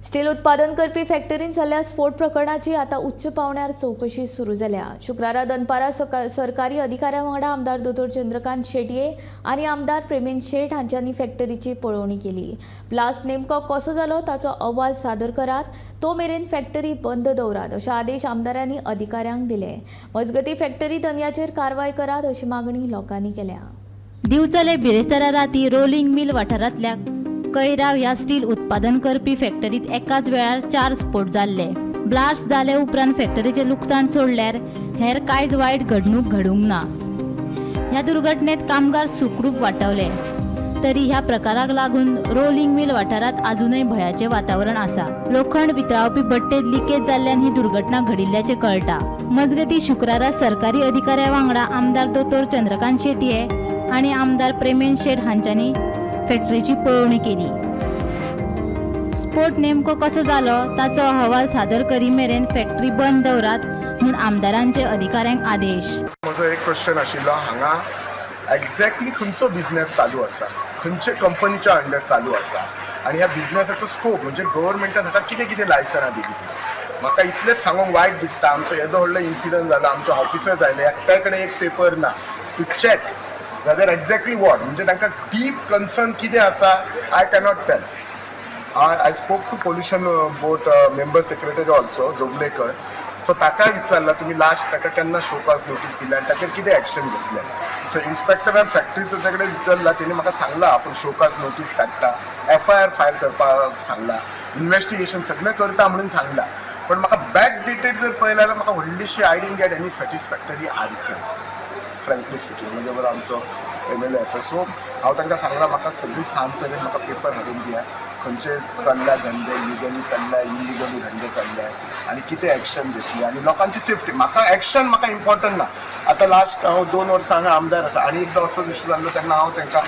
Steel उत्पादन करपी फॅक्टरींत जाल्ल्या स्फोट प्रकरणाची आतां उच्च पांवड्यार चवकशी सुरू जाल्या. शुक्रारा दनपारां सरकारी अधिकाऱ्यां वांगडा आमदार दोतोर चंद्रकांत शेटये आनी आमदार प्रेमेंद शेट हांच्यांनी फॅक्टरीची पळोवणी केली. ब्लास्ट नेमको कसो जालो ताचो अहवाल सादर करात, तो मेरेन फॅक्टरी बंद दवरात अशे आदेश आमदारांनी अधिकाऱ्यांक दिले. मजगतीं, फॅक्टरी धनयाचेर कारवाय करात अशी मागणी लोकांनी केल्या. दिवचले बिरेस्तारा राती रोलिंग मिल वाठारांतल्या कैराव ह्या स्टील उत्पादन करपी फॅक्टरीत एकाच वेळार चार स्फोट जाल्ले. ब्लास्ट जाले उपरांत फॅक्टरीचें लुकसाण सोडल्यार हेर कांयच वायट घडणूक घडूंक ना. ह्या दुर्घटनेत कामगार सुखरूप वाटावले तरी ह्या प्रकाराक लागून रोलिंग मिल वाठारांत अजूनय भंयाचें वातावरण आसा. लोखंड वितळावपी भट्टेत लिकेज जाल्ल्यान ही दुर्घटना घडिल्ल्याचें कळटा. मजगतीं, शुक्रारा सरकारी अधिकाऱ्या वांगडा आमदार दोतोर चंद्रकांत शेटये आनी आमदार प्रेमेंद शेट हांच्यांनी फॅक्टरीची पळोवणी केली. स्फोट नेमको कसो जालो ताचो अहवाल सादर करी मेरेन फॅक्टरी बंद दवरात म्हूण आमदारांचे अधिकाऱ्यांक आदेश. म्हजो एक क्वेश्चन आशिल्लो, हांगा एग्जॅक्टली खंयचो बिजनेस चालू आसा, खंयचे कंपनीच्या अंडर चालू आसा आनी ह्या बिजनेसाचो स्कोप म्हणजे गव्हर्मेंटान हाका कितें कितें लायसनां दिली ती. म्हाका इतलेंच सांगूंक वायट दिसता, आमचो येदो व्हडलो इन्सिडंट जालो, आमचे ऑफिसर्स आयले, एकट्या कडेन एक पेपर ना to check whether exactly what, म्हणजे तांकां डीप कन्सर्न कितें आसा, I cannot tell. I spoke to pollution board member secretary also, Joglekar. So ताकाय विचारला, तुमी लास्ट ताका केन्ना शोकॉज नोटीस दिल्या आनी ताचेर कितें एक्शन घेतलें? सो इन्स्पेक्टरान फॅक्टरीच्या कडेन विचारला, तेणी म्हाका सांगला आपूण शोकॉज नोटीस काडटा, एफआयआर फायल करपाक सांगला, इन्वेस्टिगेशन सगळें करता म्हणून सांगला. पण म्हाका बॅक डेटेड जर पळयलें जाल्यार म्हाका व्हडलीशी, I didn't get any satisfactory answers, frankly speaking. म्हणजे बरोबर आमचो एमएलए आसा. सो हांव तांकां सांगलां, म्हाका सगळी साम करून म्हाका पेपर हाडून दिया, खंयचे चल्ल्या धंदे, लिगली चल्ल्या, इलिगली धंदे चल्ल्या आनी कितें एक्शन घेतली आनी लोकांची सेफ्टी. म्हाका एक्शन म्हाका इम्पॉर्टंट ना. आतां लास्ट हांव 2 वर्सां हांगा आमदार आसा आनी एकदां असोच इशू जाल्लो तेन्ना हांव तांकां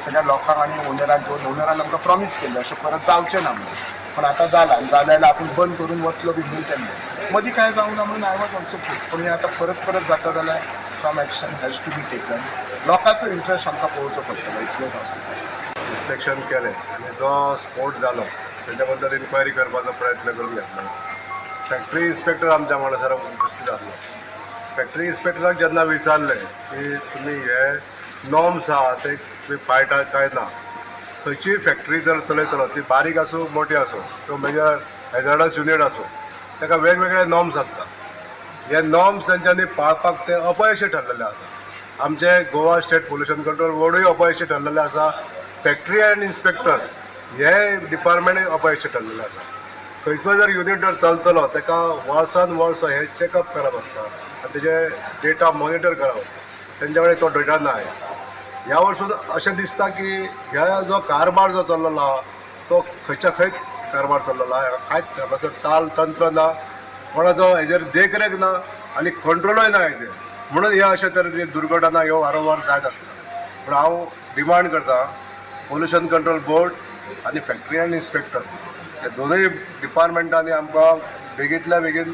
सगळ्या लोकांक आनी ओनराक घेवन, ओनरान आमकां प्रॉमीस केल्लें अशें परत जावचें ना म्हणून. पण आतां जालां आनी जालें जाल्यार आपूण बंद करून वतलो बी म्हणून तेन्ना मदीं कांय जावंक ना म्हणून I was also. पूण हें आतां परत परत जाता जाल्यार some action has to be taken. लोकांचो इंट्रस्ट आमकां पळोवचो पडटलो, इतलेंच हांव सांगता. इन्स्पेक्शन केलें आनी जो स्फोट जालो तेच्या बद्दल इन्क्वायरी करपाचो प्रयत्न करून घेतलो. फॅक्टरी इन्स्पेक्टर आमच्या वांगडा सर उपस्थित आसलो. फॅक्टरी इन्स्पेक्टराक जेन्ना विचारलें की तुमी हे नॉर्म्स आहा ते तुमी पाळटा काय ना, खंयचीय फॅक्टरी जर चलयतलो, ती बारीक आसूं, मोठी आसूं किंवा मेजर हॅझर्डस युनीट आसूं, ताका वेगवेगळे नॉर्म्स आसता. हे नॉर्म्स तेंच्यांनी पाळपाक ते अपयशी ठरलेले आसा. आमचे गोवा स्टेट पोल्युशन कंट्रोल बोर्डूय अपयशी ठरलेले आसा. फॅक्टरी अँड इन्स्पेक्टर हे डिपार्टमेंटूय अपयशी ठरलेले आसा. खंयचो जर युनीट जर चलतलो, ताका वर्सान वर्स हे चॅकअप करप आसता आनी तेजे डेटा मॉनिटर करप आसता. तेंच्या कडेन तो डेटा ना. ह्या वर्सून अशें दिसता की ह्या जो कारभार जो चल्लेलो आहा तो खंयच्या खंयच कारभार चल्लेलो आहा. कांयच हांगासर ताल तंत्र ना, कोणाचो हेजेर देखरेख ना आनी कंट्रोलूय ना हेजेर. म्हणून हे अशे तरेचे दुर्घटना ह्यो वारंवार जायत आसता. पूण हांव डिमांड करता, पोल्युशन कंट्रोल बोर्ड आनी फॅक्टरी अँड इन्स्पेक्टर ह्या दोनूय डिपार्टमेंटांनी आमकां बेगींतल्या बेगीन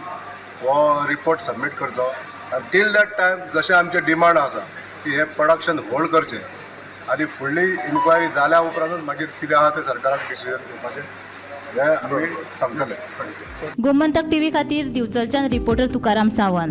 हो रिपोर्ट सबमीट करचो आनी टील that time जशें आमचें डिमांड आसा की हे प्रोडक्शन होल्ड करचें आनी फुडली इन्क्वायरी जाल्या उपरांतूच मागीर कितें आहा तें सरकाराक डिसिजन घेवपाचें, हें आमी सांगतले. गोमंतक टीव्ही खातीर दिवचलच्यान रिपोर्टर तुकाराम सावंत.